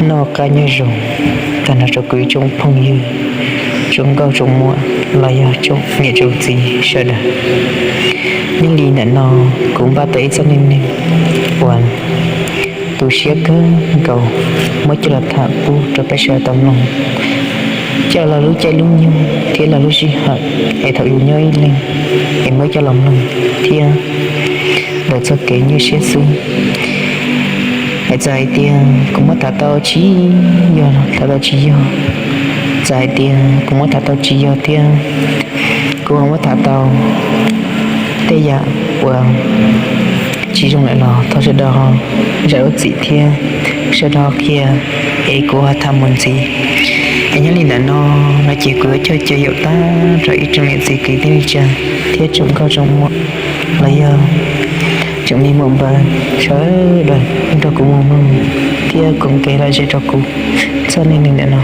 Noj qab nyob zoo tag nrho rau kuv ib tsoom phooj ywg, tsoom nkauj tsoom muam los yog tsoom niam tsoom txiv sawv daws. Nyob li ntawm no kuv npaj tau ib txoj neej neeg uas tu siab kawg nkaus muab coj los tham pub rau peb sawv daws tau mloog, coj los lub caij lub nyoog thiab los lub sij hawm es thaum yus nyob ib leeg es muab coj los mloog thiab lawv txoj kev nyuaj siab xwb. Es txawm hais tias kuv muab tham tau tsis yog los tham tau tsis yog, txawm hais tias kuv muab tham tau tsis yog thiab kuv ho muab tham tau tej yam uas tsis zoo lawm los thov sawv daws zam lub txim thiab sawv daws qhia es kuv ho tham mus ntxiv. Es nyob li ntawm no no ces kuv yuav coj caw yaum tag rau ib tsoom niam txiv kwv tij neej tsa thiab tsoom nkauj tsoom muam los yog tsoom me muam npawg sawv daws nrog kuv mus mloog thiab koom kev lom zem rau kuv txoj neej neeg ntawm no.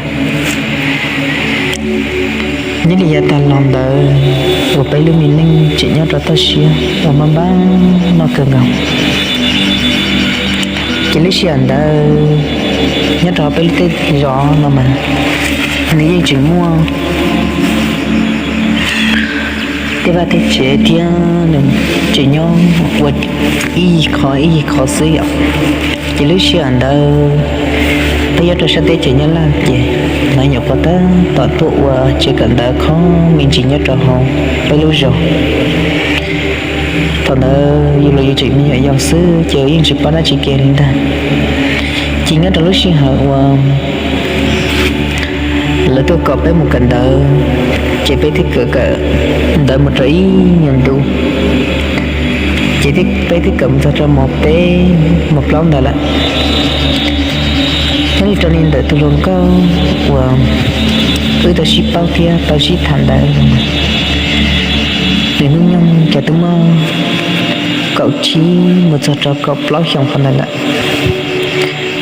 Nyob li yav tag los ntawd uas peb lub me neej tseem nyob rau toj siab uas npab npab noj kawg nkaus, ces lub sij hawm ntawd nyob rau peb lub tej zos no mas nws yeej tseem muaj tej vaj tej tsev thiab nws tseem nyob ua ib yig qho ib yig qho xwb yom. Ces lub sij hawm ntawd peb nyob rau sab teb chaws Nyab Laj ces lawv nyuam qhuav tab tom tuaj ua tsev kawm ntawv khob me ntsis nyob rau hauv peb lub zos. Thaum ntawd yus los yus tseem me nyuam yaus xwb ces yeej tsis paub dab tsi kiag li ntag. Ces nyob rau lub sij hawm uas lawv tuaj kom peb mus kawm ntawv, ces peb twb kawm kawm ntawv mus rau ib nyuag ntu, ces peb twb kawm mus txog rau mos peb mos plaub ntawd lawm. Nyob li rau li ntawm tus hluas nkauj uas wb tau sib paub thiab tau sib tham ntawd, nws hnub nyoog ces twb muaj kaum tsib mus txog rau kaum plaub xyoos qhov ntawd lawm.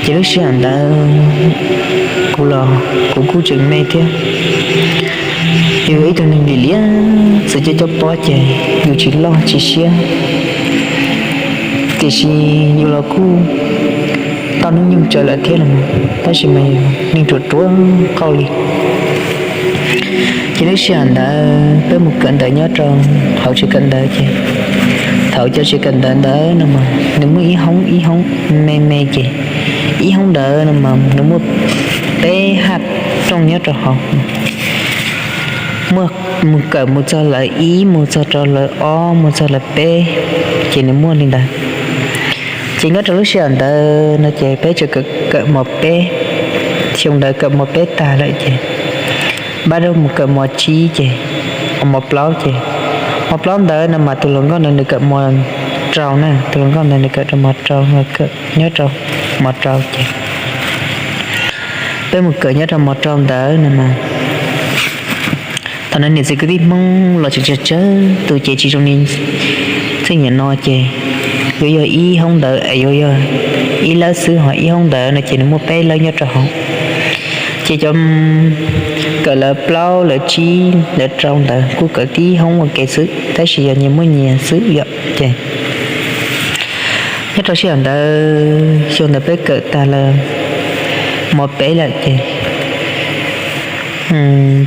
Ces lub sij hawm ntawd kuv los kuv kuj tseem me thiab, yus yog ib tug neeg lim liab txawm coj coj pob ces yus tsis loj tsis siab, tiam sis yus los kuj tau hnub nyoog tsawv lawm thiab no, tab sis mas yus neeg ruam ruam qauj li. Ces lub sij hawm ntawd peb mus kawm ntawv nyob rau hauv tsev kawm ntawv ces thaum cov tsev kawm ntawv ntawd no mas nws muaj ib hoob ib hoob me me ces ib hoob ntawd no mas nws muaj peb haj rooj nyob rau hauv, muaj mus kawm mus txog lawv ib mus txog rau lawv ob mus txog lawv peb, ces nws muaj li ntawd. Ces nyob rau lub sij hawm ntawd no ces peb tseem kawm mos peb, xyoo ntawd kawm mos peb tag lawm ces npaj rau mus kawm mos tsib ces, mos plaub ces, mos plaub ntawd no mas tus hluas nkauj ntawd nws kawm mos rau na, tus hluas nkauj ntawd nws kawm rau mos rau, nyob rau mos rau ces peb mus kawm nyob rau mos rau ntawd no mas thaum no niam txiv kwv tij Hmoob los tseem tsawg tsawg tus ces tsis zoo li txheej niam no ces yuav yog ib hoob ntawd es yuav yog ib lawb xwb, ho ib hoob ntawd no ces nws muaj peb lawb nyob rau hauv. Ces cov kawm lawv plaub lawv tsib lawv rau ntawd kuj kawm tib hoob ua ke xwb tab sis yog nyias muaj nyias xwb yom. Ces nyob rau sij hawm ntawd xyoo ntawd peb kawm tag lawm mos peb lawm ces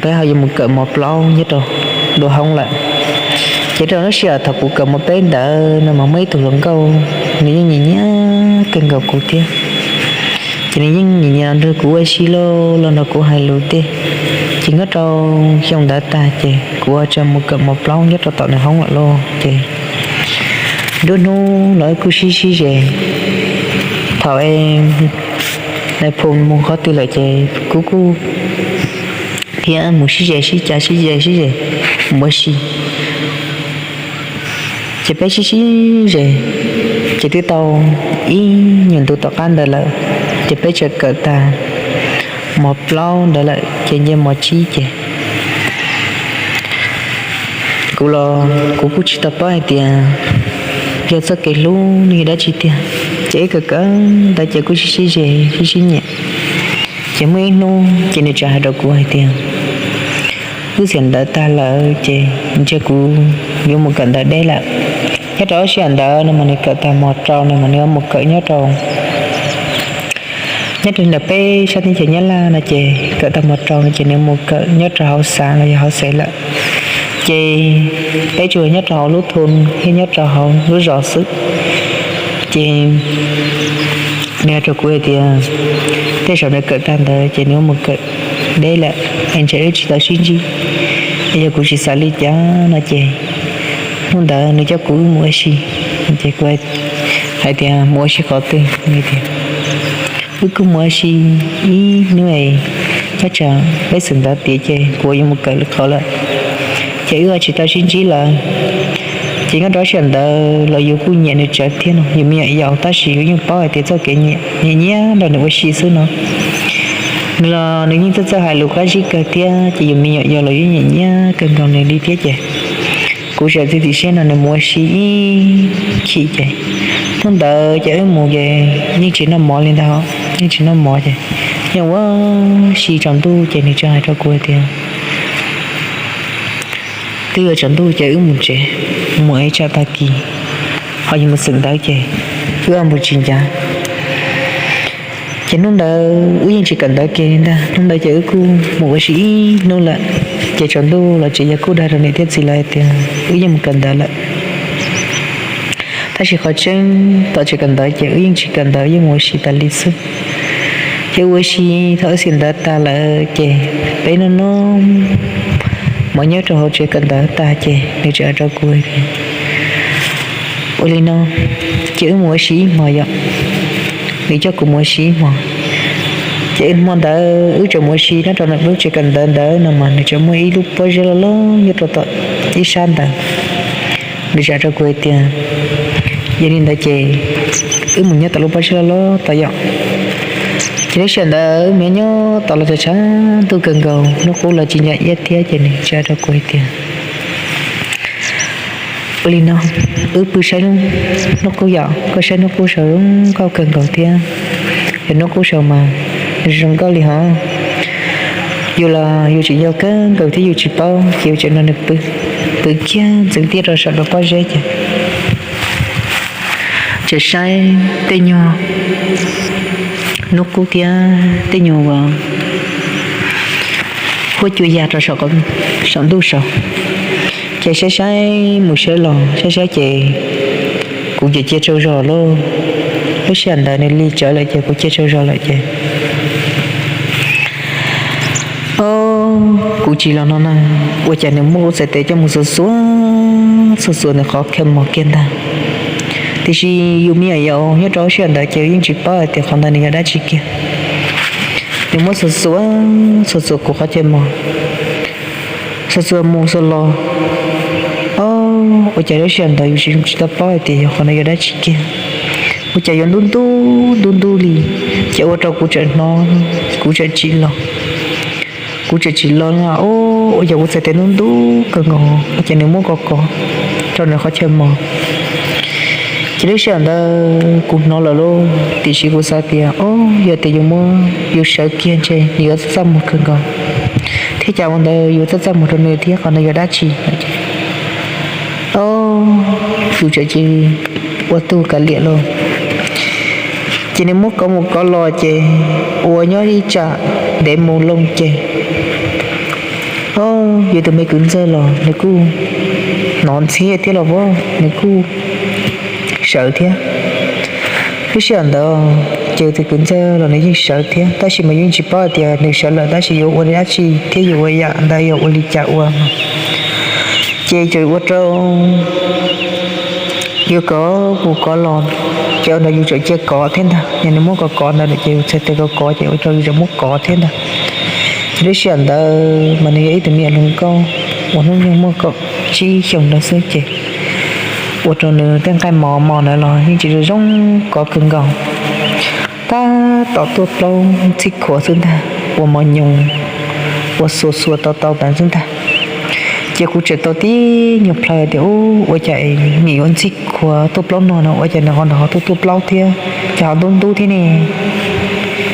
peb ho yuav mus kawm mos plaub nyob rau dua hoob lawm. Ces rau lub sij hawm thaum kuv kawm mos peb ntawd no mas muaj ib tug hluas nkauj nws yeej nyiam nyiam kawg nkaus kuv thiab. Ces nws yeej nyiam nyiam los nrog kuv ua si lauj, los nrog kuv hais lus tiag. Ces nyob rau xyoo ntawd tag ces kuv ho tsa mus kawm mos plaub nyob rau tom nws hoob lawm lauj. Ces nruab hnub los kuj sib sib ze, thaum es nais phoo mus qhov twg lawm ces kuv kuj thiab mus sib ze sib cav sib ze sib ze mus ua si. Ces peb sib sib ze, ces twb tau ib nyuag ntu tom qab ntawd lawm, ces peb tseem kawm tag mos plaub ntawd lawm ces nce mos tsib ces kuv los kuv kuj tsis tau paub hais tias yog txoj kev hlub ne yog dab tsi tiag, ces ib kawm kawm ntawd ces kuj sib sib ze sib sib nyiam. Ces muaj ib hnub ces nws txawm hais rau kuv hais tias, wb txiav ntawv tag lawm ces ntshe kuv yuav mus kawm ntawv deb lawm. Nyob rau lub sij hawm ntawd no mas nws kawm tag mos rau no mas nws yuav mus kawm nyob rau Nyob rau ntawm peb sab teb chaws Nyab Laj no ces kawm tau mos rau no ces nws mus kawm nyob rau hauv xav los yog hauv xev lawm. Ces peb tsuas nyob rau hauv lub thun thiab nyob rau hauv lub zos xwb. Ces nws hais rau kuv hais tias tej zaum nws kawm tag ntawd ces nws mus kawm deb lawm es ntshe wb tsis tau sib ntsib. Yog kuv tsis xav li cas no ces hnub ntawd nws coj kuv wb mus ua si. Ces kuv hais tias mus ua si qhov twg? Tias wb kuj mus ua si ib hnub es tab tsam peb xeem ntawv tiav ces kuv yuav mus kawm lwm qhov lawm, ces wb tsis tau sib ntsib lawm. Ces nyob rau sij hawm ntawd los yus kuj nyiam nws tsawv thiab no, yus me nyuam yaus tab sis yus yeej paub hais tias txoj kev nyiam nyiam nrog nws ua si xwb no. Nws los nws yeej txawj txawj hais lus qab zib kawg thiab ces yus me nyuam yaus los yeej nyiam nyiam kawg nkaus nws li thiab ces kuv tseem txiav txim siab nrog nws mus ua si ib chim ces hnub ntawd ces wb mus ces yeej tsis noj mov li ntag, yeej tsis noj mov ces yeej ua si tsaus ntuj ces nws tseem hais rau kuv tias twb yuav tsaus ntuj ces wb mus tsev, mus ib tsam tag kis ho yuav mus xeem ntawv ces wb mus tsis ncav. Ces hnub ntawd wb yeej tsis kawm ntawv kiag li ntag, hnub ntawd ces wb kuj mus ua si ib hnub lawm. Ces tsaus ntuj los tsev yog kuj dag rau niam thiab txiv lawv hais tias wb yeej mus kawm ntawv lawm. Tab sis qhov tseeb tom tsev kawm ntawv ces wb yeej tsis kawm ntawv, yeej mus ua si tas li xwb. Ces ua si thaum wb xeem ntawv tas lawm ces peb noj noj mov nyob rau hauv tsev kawm ntawv tag ces nws tseem hais rau kuv tias ua li no ces wb mus ua si ib hmos yom. Nws coj kuv mus ua si ib hmos. Ces hmo ntawd wb tseem mus ua si nyob rau lub tsev kawm ntawv ntawd no mas nws tseem muaj ib lub pob zeb loj loj nyob rau tom ib sab ntawd. Nws tseem hais rau kuv hais tias yog li ntawd ces wb mus nyob tom lub pob zeb loj loj tod yom. Ces lub sij hawm ntawd wb mus nyob tom los tshav tshav ntuj kawg nkaus, hnub qub los tsis ncaim iab thiab ces nws tseem hais rau kuv hais tias ua li no, wb pw saib hnub qub yom, koj saib hnub qub saud zoo nkauj kawg nkaus thiab. Yog hnub qub saud mas zoo nkauj li hov. Yus los yus tseem yau kawg nkaus thiab yus tsis paub ces yus tseem nrog nws pw, pw kiag ntxeev tiaj rau saum rau pob zeb ces tseem saib tej nyuag hnub qub thiab tej nyuag huab cua ya rau saum ntuj saud. Ces saib saib mus saib los saib saib ces kuv ces cia tsaug zog lauj. Lub sij hawm ntawd nws lig tsawv lawm ces kuv cia tsaug zog lawm ces o, kuv tsis los no na, ua cas nws muab kuv txhais tes coj mus xuas xuas, xuas xuas nws qhov kha mos kiag ntag. Tiam sis yus me nyuam yaus nyob rau lub sij hawm ntawd ces yeej tsis paub hais tias qhov ntawd nws yog dab tsi kiag. Nws muab xuas xuas, xuas xuas kuv qhov chaw mos, xuas xuas mus xuas los. O, ua cas lub sij hawm ntawd yus tsis tsis tau paub hais tias yog qhov ntawd yog dab tsi kiag. Ua cas yuav ntub ntub ntub ntub li, ces ua rau kuv tseem hnov, kuv tseem tsim los. Kuv tseem tsim los no, o, ua cas kuv txhais tes ntub ntub kawg nkaus, ua cas nws muab kov kov rau nws qhov chaw mos. Ces lub sij hawm ntawd kuv hnov lawm lauj, tiam sis kuv xav tias o, yog tias yus muab yus sawv kiag ntshe nws yuav txaj txaj muag kawg nkaus, thiab cas ua ntawd yus txaj txaj muag rau nws thiab qhov ntawd yog dab tsi. O, yus tseem tsis ua tug kav liam lauj. Ces nws muab kov mus kov los ces ua nyob ib tsam ntev mus loo ces o, yus tus me kwv ntxawg los nws kuj hnov ntxhiab thiab los as nws kuj sawv thiab. Lub sij hawm ntawd ces yus tus kwv ntxawg los nws yeej sawv thiab, tab sis mas yeej tsis paub hais tias nws sawv lawm tab sis yuav ua li dab tsi thiab yuav ua yam ntawd yuav ua li cas ua. Ces tseem ua rau yus kov mus kov los, ces ua ntawd yus tseem cia kov thiab ntag, yog nws muab kov kov ntawd ces yus txhais tes kov kov ces ua rau yus tseem muab kov thiab ntag. Ces lub sij hawm ntawd mas nws yog ib tug me nyuam hluas nkauj uas hnub nyoog muaj kaum tsib xyoos ntawd xwb ces ua rau nws tej nqaij mos mos ntawd los yeej tsis zoo zoo kov kawg nkaus. Tab tom tuaj plaub ntxhib khuav xwb ntag, ua mos nyoos, ua xuas xuas tau tau ntawd xwb ntag. Ces kuv tseem tau tib nyuag plhaw tias ua cas nim yuav ntxhib khuav tuaj plaub no no ua cas nws ho nrog ho tuaj tuaj plaub thiab, ces ho ntub ntub thiab ne.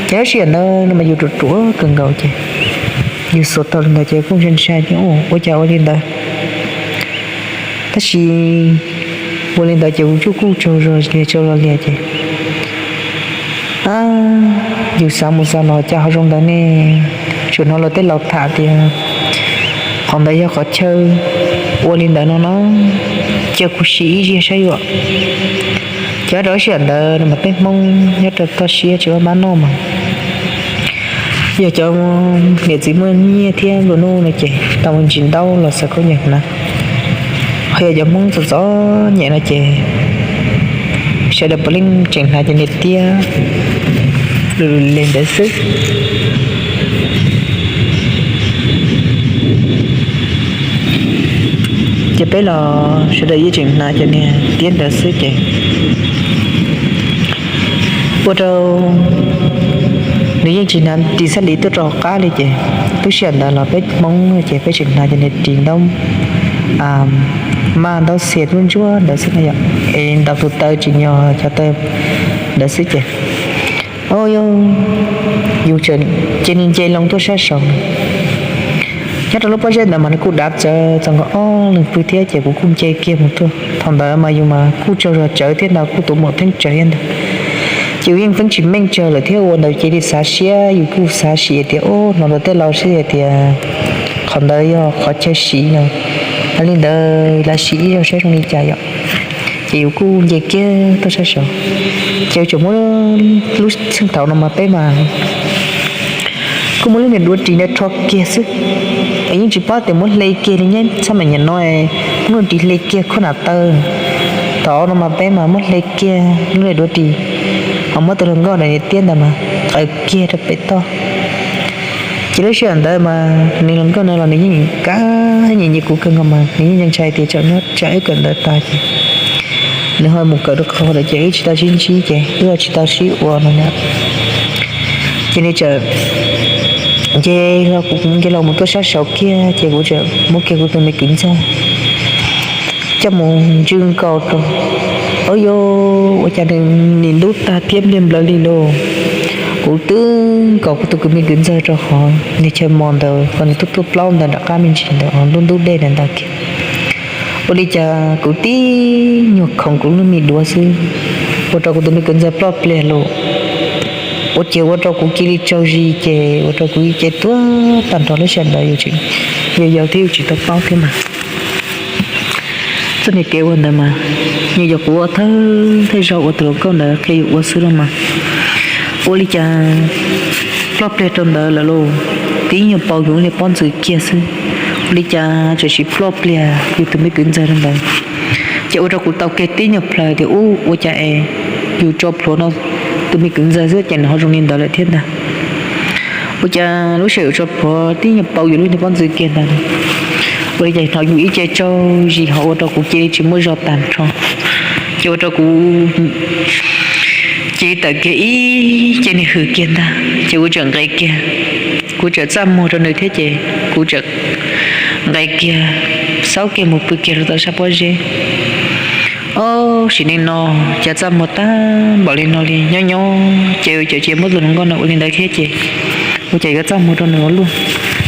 Ces lub sij hawm ntawd no mas yus ruam ruam kawg nkaus ces yus xuas tau li ntawd ces kuj ntshai ntshai thiab ua cas ua li ntawd. Tab sis ua li ntawd ces kuv kuj kuj tsaug zog li tsaug zog li ces Yus xav mus xav los cas ho zoo ntawd ne. Tsuas hnov luag tej laus tham tias qhov ntawd yog qhov chaw ua li ntawd no no, cia kuv sim ib zaug saib yom. Ces rau lub sij hawm ntawd mas peb Hmoob nyob rau toj siab tsis muaj pab noj mas yog cov niam txiv muaj nyiaj thiab nplua nuj no ces tau mus ntsis ntaub los xaws khaub ncaws na. Ho yog cov Hmoob txom txom nyem no ces sawv daws puav leej tseem hnav cov niag tiab lus li ntawd xwb. Ces peb los sawv daws yeej tseem hnav cov niag tiab ntawd xwb ces ua rau nws yeej tsis hnav ris xab lis tuaj rau hauv qab li ces lub sij hawm ntawd los peb Hmoob ces peb tseem hnav cov niag ris ntaub maj ntaub xia ntsuab ntsuab ntawd xwb no yom, es ntaus tus taw tsis nyog cov taw ntawd xwb ces yus cia li nce loo tuaj sab saud. Nyob rau lub pob zeb ntawd mas nws kuj dav txawv txog nkaus ob leeg pw thiab ces kuv kuj nce kiag mus tuaj. Thaum ntawd mas yus mas kuj tsaug zog tsawv thiab ntag, kuj tuav mum theeb tsawv thiab ntag. Ces yus yeej feeb tsis meej tsawg lawm thiab ua ntawd cia li xav siab, yus kuj xav sim tias hnov luag tej laus sib hais tias qhov ntawd yog qhov chaw sim no, yog li ntawd lam sim ib zaug saib zoo li cas yom. Ces yus kuj nce kiag tuaj sab saud, ces yus tseem muab lub txheej thaum no mas peb mas kuj muab lub niag duav ris ntawd rho kiag xwb, es yeej tsis paub tias muab hle kiag li nyab txhab me nyuam no, muab duav ris hle kiag khuab nam taw. Thaum no mas peb mas muab hle kiag lub niag duav ris, ho muab tus hluas nkauj daim niag tiab ntawd mas qaws kiag rau pem toj. Ces lub sij hawm ntawd mas nws hluas nkauj no los nws yeej kab nyiam nyiam kuv kawg nkaus mas nws yeej ntshai tias tsam nyob tsam wb kawm ntawv tas ces nws ho mus kawm rau qhov ntawd ces wb tsis tau sib ntsib ces wb ho tsis tau sib ua no na. Ces nws txawm nce los, kuv nce los mus tuaj sab saud kiag ces kuv txawm muab kiag kuv tus me kwv ntxawg coj mus ntsw nkaus rau. Au yau, ua cas nws nim ntub tag thiab npliag nplawv li lauj. Kuv twb nkaus kuv tus kwv me kwv ntxawg rau hauv niag chaw mos ntawd kom nws tuaj tuaj plaub ntawd nram qab me ntsis ntawd ntub ntub dej ntawd ntag kiag. Ua li cas kuv tib nyuag khoov kuv lub me duav xwb, ua rau kuv tus me kwv ntxawg ploj pliag lauj. Ua ces ua rau kuv cia li tsaug zis ces ua rau kuv ces tuag tag nrho lub sij hawm ntawd yus tseem yau yau thiab yus tsis tau paub thiab mas. Txoj niag kev ua ntawd mas nws yog kuv ua thawj thawj zaug ua tus hluas nkauj ntawd qhia yus ua xwb los mas. Ua li cas ploj pliag rau ntawd lawm lauj, tib nyuag paus yus niag pob ntxwv kiag xwb. Ua li cas txawm sis ploj pliag yus tus me kwv ntxawg rau ntawd. Ces ua rau kuv tau kiag tib nyuag plhaws tias ub ua cas es yus tso plhuav no tus me kwv ntxawg xwb ces nws ho zoo li ntawd lawm thiab ntag. Ua cas lub sij hawm yus tso plhuav tib nyuag paus yus lub niag pob ntxwv kiag ntag. Ua li cas hnov yus ib ce tsaug zis ho ua rau kuv cia li tsis muaj zog tag nrho. Ces ua rau kuv cia li tawm kiag ib ce niag hws kiag ntag ces kuv txawm nqes kiag. Kuv txawm txaj muag rau nws thiab ces kuv txawm nqes kiag, xaub kiag mus pw kiag rau tom sab pob zeb. Ob sim neej no cas txaj muag tag npaum li no li, nyob nyob ces yus txawm cia muab tus hluas nkauj no ua li ntawd thiab ces ua cas yuav txaj muag rau nws ua luaj.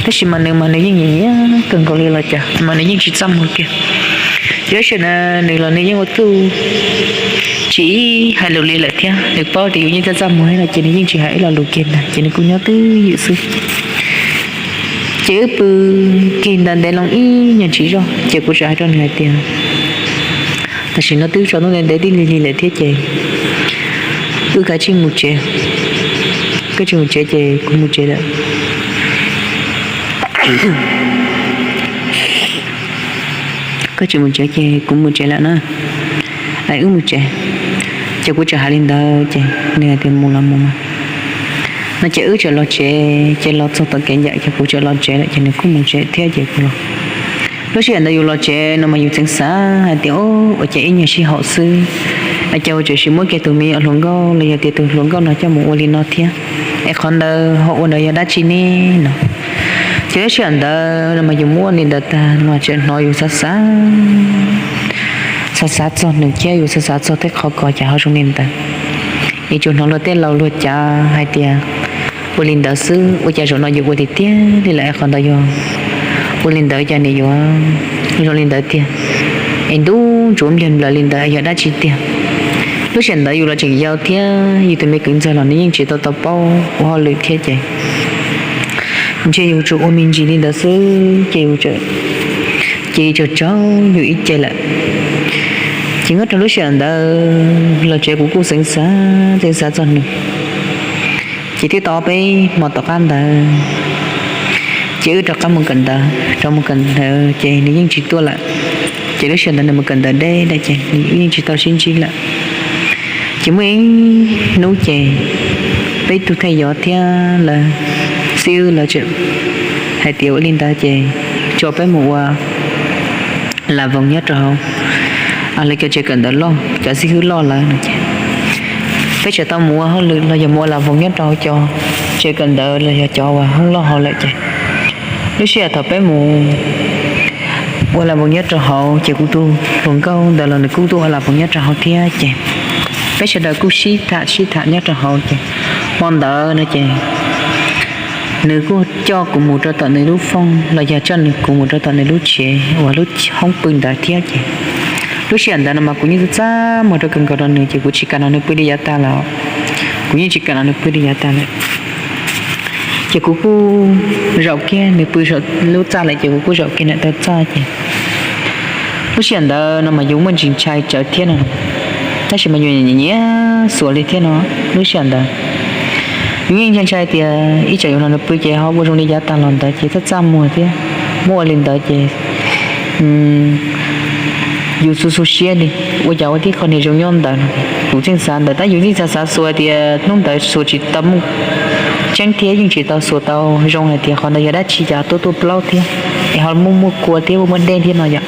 Tab sis mas nws mas nws yeej nyiam nyiam kawg nkaus li los cas mas nws yeej tsis txaj muag kiag. Ces lub sij hawm na nws los nws yeej ua txuj tsis hais lus li lawm thiab, nws paub tias yus yeej txaj txaj muag no ces nws yeej tsis hais ib lo lus kiag ntag ces nws kuj nyob twj ywm xwb. Ces wb pw kiag ntawd ntev loo ib nyuag ntsis zog ces kuv txawm hais rau nws hais tias tam sim no twb tsaus ntuj ntev ntev tib lig lig lawm thiab ces wb kav tsij mus tsev. Kav tsij mus tsev ces kuv mus tsev lawm. Kav tsij mus tsev ces kuv mus tsev lawm na. Wb mus tsev. Ces kuv txawm hais li ntawd ces nws hais tias mus los mus mas. No ces wb txawm los tsev ces los txog tom kev ncam ces kuv txawm los tsev lawm ces nws kuj mus tsev thiab ces kuv los. Lub sij hawm ntawd yus los tsev no mas yus tseem xav hais tias ua cas ib nyuag sij hawm xwb, cas ua tseem sim muab kiag tus me nyuam hluas nkauj los yog tias tus hluas nkauj no coj mus ua li no thiab, es qhov ntawd ho ua ntawd yog dab tsi ne no. Ces lub sij hawm ntawd no mas yus muab li ntawd tag no mas tseem hnov yus xav xav, xav xav txog nws thiab yus xav xav txog tej qhov ko cas ho zoo li ntawd. Es tsuas hnov luag tej laus luag cav hais tias ua li ntawd xwb, ua cas zaum no yus ua tiag tiag li lawm es qhov ntawd yog ua li ntawd cas nws yuav zoo li ntawd tiag, es ntuj ntsuav npliag nplawv li ntawd yog dab tsi tiag. Lub sij hawm ntawd yus los tseem yau thiab yus tus me kwv ntxawg los nws yeej tsis tau tau paub ua hauj lwm thiab ces ntshe yus tsuas ua me ntsis li ntawd xwb ces yus, ces tsaug tsaug yus ib ce lawm. Ces nyob rau lub sij hawm ntawd los tsev kuv kuj xeev xav xeev xav txog nws. Ces twb tau peb hmo tom qab ntawd ces wb rov qab mus kawm ntawv, rov mus kawm ntawv ces nws yeej tsis tuaj lawm. Ces lub sij hawm ntawd nws mus kawm ntawv deb lawm ces nws yeej tsis tau sib ntsib lawm. Ces muaj ib hnub ces peb tug thej yov thiab lawv xib hwb lawv tseem hais tias ua li ntawd ces tso peb mus ua las voos nyob rau hauv lawv cov tsev kawm ntawv loj, cov xib hwb loj lawv no ces peb tsam tau mus ua hauj lwm los yog mus ua las voos nyob rau hauv cov tsev kawm ntawv los yog cov uas hoob loj hauv lawm ces lub sij hawm thaum peb mus ua las voos nyob rau hauv ces kuv tus hluas nkauj ntawd los nws kuj tuaj ua las voos nyob rau hauv thiab ces peb sawv daws kuj sib tham sib tham nyob rau hauv ces hmo ntawd no ces nws kuj coj kuv mus rau tom nws lub fooj los yog coj nws kuv mus rau tom nws lub tsev uas lub hoob pw ntawd thiab ces lub sij hawm ntawd no mas kuv yeej txaj muag rau kawg nkaus rau nws ces kuv tsis kam nrog nws pw li yav tag lawm. Kuv yeej tsis kam nrog nws pw li yav tag lawm. Ces kuv kuj zaum kiag, nws pw saum lub txaj lawm ces kuv kuj zaum kiag ntawm taw txaj ces lub sij hawm ntawd no mas yus muaj ntsis ntshai tsawv thiab no tab sis mas yus nyiam nyiam xuas li thiab no. Lub sij hawm ntawd yus yeej ntshai ntshai tias ib tsam yus nrog nws pw ces ho ua zoo li yav tag los ntawd ces txaj txaj muag thiab. Muab ua li ntawd ces yus txu txu siab li ua cas ua tib qho niag zoo nyob ntawd no. Kuv txeej xav ntawd tab yus txeej xav xav xuas tias hnub ntawd xuas tsis tau muaj tseeb thiab yeej tsis tau xuas tau zoo hais tias qhov ntawd yog dab tsi cas tuaj tuaj plaub thiab es ho muaj muaj kua thiab muaj muaj dej thiab no yom.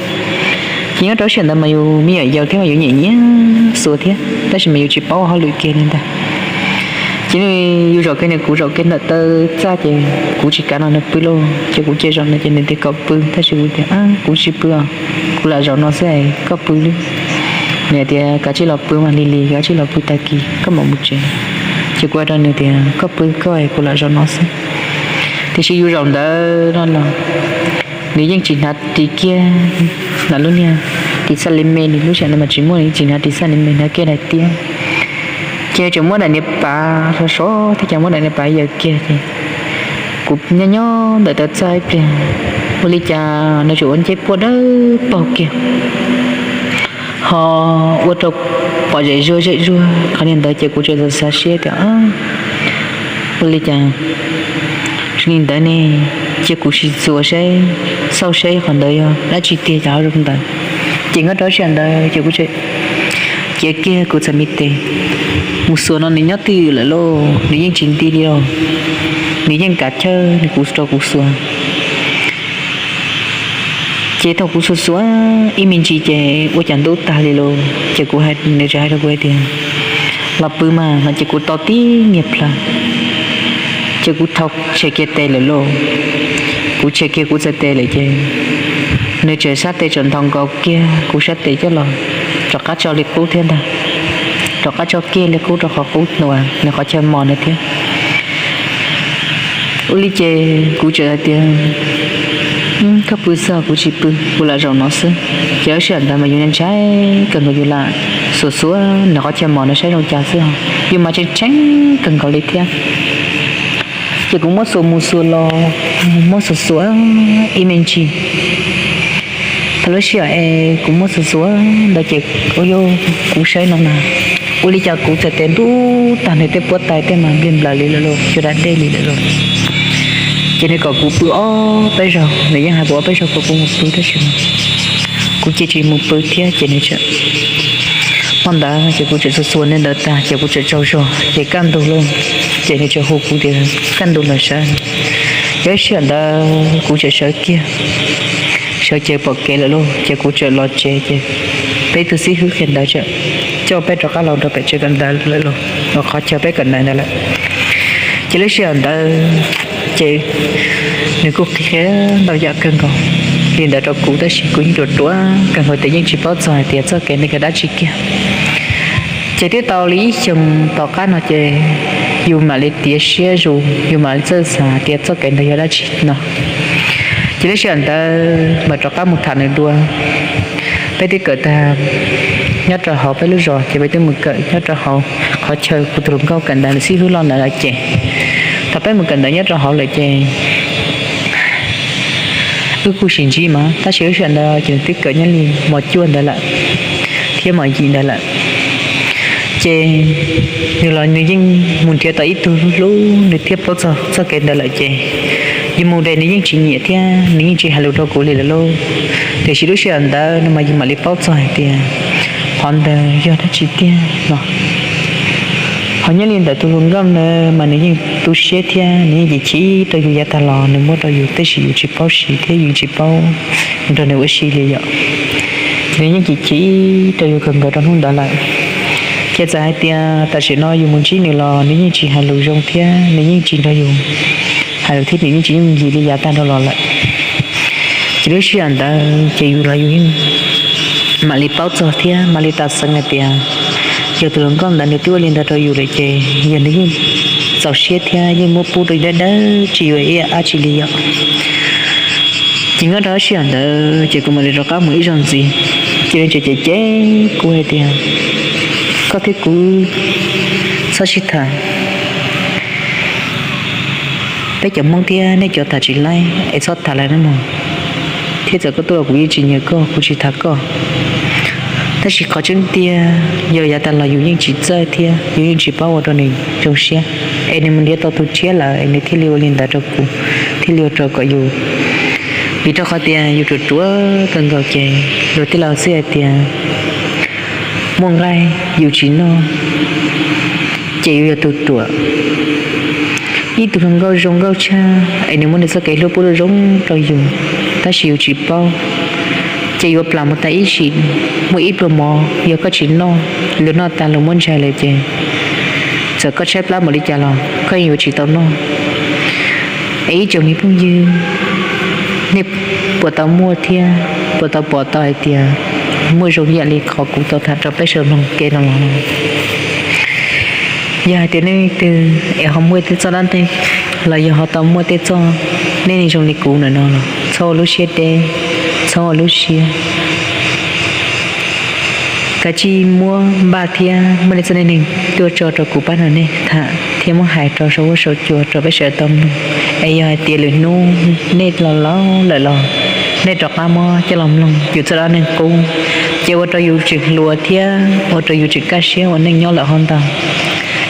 Ces nyob rau lub sij hawm ntawd mas yus me nyuam yaus thiab mas yus nyiam nyiam xuas thiab tab sis mas yus tsis paub ua hauj lwm kiag li ntag. Ces yus zaum kiag nws kuv zaum kiag ntawm taw txaj ces kuv tsis kam nrog nws pw lauj ces kuv cia zaum no ces nws tias kom pw tab sis kuv tias kuv tsis pw os, kuv lam zaum no xwb es koj pw lub. Nws tias kav tsij los pw mas lig lig, kav tsij los pw tag kis koj mam mus tsev. Ces kuv hais rau nws tias koj pw koj es kuv lam zaum no xwb. Tiam sis yus zaum ntawd no los nws yeej tsis hnav ris kiag, hnav lub niag ris xaj li me li, lub sij hawm ntawd mas tsis muaj, tsis hnav ris xaj li me, hnav kiag daim tiab. Ces tseem muab daim niag pav sov sov thiab ces muab daim niag pav yaws kiag ces kuv nyob nyob ntawm taw txaj ib pliag, ua li cas nws tseem ua ncej puab dawb paug kiag ho ua rau pom zem zuag zem zuag qhov niag ntawd ces kuv tseem xav xav siab tias ua li cas zoo li ntawd ne, cia kuv sim xuas saib, xauj saib qhov ntawd yog dab tsi tiag cas ho zoo ntawd. Ces nyob rau lub sij hawm ntawd ces kuv tseem cev kiag kuv txhais me tes mus xuas no nws nyob twj ywm lawm lauj, nws yeej tsis nti li lauj, nws yeej kav chawj nws kuv rau kuv xuas. Ces thaum kuv xuas xuas ib me ntsis ces ua cas ntub tag li lauj, ces kuv, nws tseem hais rau kuv hais tias los pw mas no ces kuv tau tib niag plhaw, ces kuv thau tshem kiag tes lawm lauj. Kuv tshem kiag kuv txhais tes lawm ces nws tseem sab tes tseem nthos nkaus kiag kuv sab tes coj los rov qab tso li qub thiab ntag, rov qab tso kiag li qub rau qhov qub uas nws qhov chaw mos na thiab. Ua li ces kuv tseem hais tias koj pw xwb kuv tsis pw, kuv lam zaum no xwb. Ces lub sij hawm ntawd mas yus ntshai kawg nkaus, yus lam xuas xuas nws qhov chaw mos no saib zoo cas xwb, yus mas tshee tshee kawg nkaus li thiab. Ces kuv muab xuas mus xuas los, muab xuas xuas ib me ntsis, thaum lub sij hawm es kuv muab xuas xuas ntawd ces ua yog kuv saib no na, ua li cas kuv txhais tes ntub tag nws tej puab tais tej mas nplig nplaws li lawm lauj, cuag da dej li lawm lauj. Ces nws kom kuv pw ob peb zaug, nws yeej hais kuv ob peb zaug kom kuv mus pw tab sis kuv cia tsis mus pw thiab ces nws tseem, hmo ntawd ces kuv tseem xuas xuas nws ntawd tag ces kuv tseem tsaug zog ces kaj ntug lauj, ces nws tseem hu kuv tias kaj ntug los sawv. Ces lub sij hawm ntawd kuv tseem sawv kiag, sawv ces pom kev lawm lauj, ces kuv tseem los tsev ces peb tug xib hwb qhia ntawv tseem coj peb rov qab los rau pem tsev kawm ntawv lawm lauj, qhov chaw peb kawm ntawv ntawd lawm. Ces lub sij hawm ntawd ces nws kuj qhia ntau yam kawg nkaus li ntawd rau kuv tab sis kuv yeej ruam ruam kawg nkaus tias yeej tsis paub txog hais tias txoj kev ntawd yog dab tsi kiag. Ces twb tau li ib xyoos tom qab no ces yus mam li tiav siab zus, yus mam li txawj xav tias txoj kev ntawd yog dab tsi no. Ces lub sij hawm ntawd mam rov qab mus tham nws dua. Peb twb kawm tag nyob rau hauv peb lub zos ces peb twb mus kawm nyob rau hauv qhov chaw kuv tus hluas nkauj kawm ntawv nws xib hwb loj ntawd lawm ces thaum peb mus kawm ntawv nyob rau hauv lawm ces wb kuj sib ntsib mas tab sis lub sij hawm ntawd ces nws twb kawm nyob li mos cuaj ntawd lawm thiab mos yim ntawd lawm. Ces nws los nws yeej mus nrhiav tau ib tug hlub hlub nws thiab paub txog txoj kev ntawd lawm ces yus mus ces nws yeej tsis nyiam thiab nws yeej tsis hais lus rau kuv li lawm lauj. Tiam sis lub sij hawm ntawd no mas yus mam li paub txog hais tias qhov ntawd yog dab tsi tiag no. Ho nyob li ntawm tus hluas nkauj ntawd mas nws yeej tu siab thiab nws yeej chim chim rau yus yav tag los nws muab rau yus tab sis yus tsis paub siv thiab yus tsis paub nrog nws ua si li yom. Ces nws yeej chim chim rau yus kawg nkaus rau hnub ntawd lawm. Ces txawm hais tias tam sim no yus mus ntsib nws los nws yeej tsis hais lus zoo thiab nws yeej tsis nrog yus hais lus thiab nws yeej tsis yooj yim li yav tag dhau los lawm. Ces lub sij hawm ntawd ces yus los yus yeej mam li paub txog thiab mam li tas xeev hais tias yog tus hluas nkauj ntawd nws twb ua li ntawd rau yus lawm ces yog nws yeej txaus siab thiab yeej muab pub rau yus dawb dawb tsis yuav ib yam dab tsi li yom. Ces nyob rau lub sij hawm ntawd ces kuv mam li rov qab mus ib zaug ntxiv. Ces nws tseem cem cem kuv hais tias koj thiab kuv txhob sib tham, peb cov Hmoob thiab nej cov tham tsis laib es txhob tham lawm nawb mog. Thiab txawm koj tuaj los kuv yeej tsis nyiam koj, kuv tsis tham koj. Tab sis qhov tseeb tiag yog yav tas los yus yeej tsis txawj thiab yus yeej tsis paub ua rau nws zoo siab, es nws mus nrhiav tau tus tshiab lawm es nws thiaj li ua li ntawd rau kuv, thiaj li ua rau kom yus, vim rau qhov tias yus ruam ruam kawg nkaus ces luag tej laus xwb hais tias muaj nqaij yus tsis noj ces yus yog tus ruam. Ib tug hluas nkauj zoo nkauj tshaj es nws muab nws txoj kev hlub pub zoo zoo rau yus, tab sis yus tsis paub, ces yuav plam mus tas ib sim. Muaj ib pluag mov yog koj tsis noj, luag noj tas luag muab ntshai lawm ces txawm koj tshaib plab npaum li cas los koj yeej yuav tsis tau noj. Es ib tsoom me phooj ywg, nej puas tau muaj thiab puas tau pom tau hais tias muaj zoo ib yam li qhov kuv tau tham rau peb sawv daws mloog kev no los? Yog hais tias nej leej twg es ho muaj tej txoj dab neeg los yog ho tau muaj tej txoj dab neeg zoo li kuv ntawm no los txhob ua lub siab deb, txhob ua lub siab, kav tsij muab npaj thiab muab nej txoj dab neeg tuaj tso rau kuv pab nrog nej tham thiab muab hais rau saum huab saum cua rau peb sawv daws tau mloog. Es yog hais tias lwm hnub nej los laus lawm los nej rov qab muab coj los mloog yus txoj dab neeg qub, ces ua rau yus tseem hluas thiab ua rau yus tseem kaj siab ua neej nyob lawm ho ntau.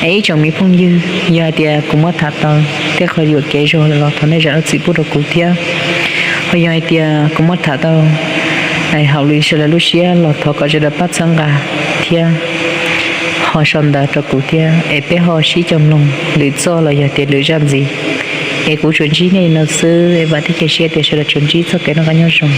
Es ib tsoom me phooj ywg, yog hais tias kuv muab tham tau tej qhov yuam kev zog lawm los thov nej zam lub txim pub rau kuv thiab. Ho yog hais tias kuv muab tham tau hauv lwm sawv daws lub siab los thov kom sawv daws pab txhawb nqa thiab ho sau ntawv rau kuv thiab es peb ho sib cog mloog lwm txoj los yog tias lwm zaj ntxiv. Es kuv tsuas ntsib nej li no xwb es vam thiab cia siab tias sawv daws tsuas ntsib txoj kev noj qab nyob zoo.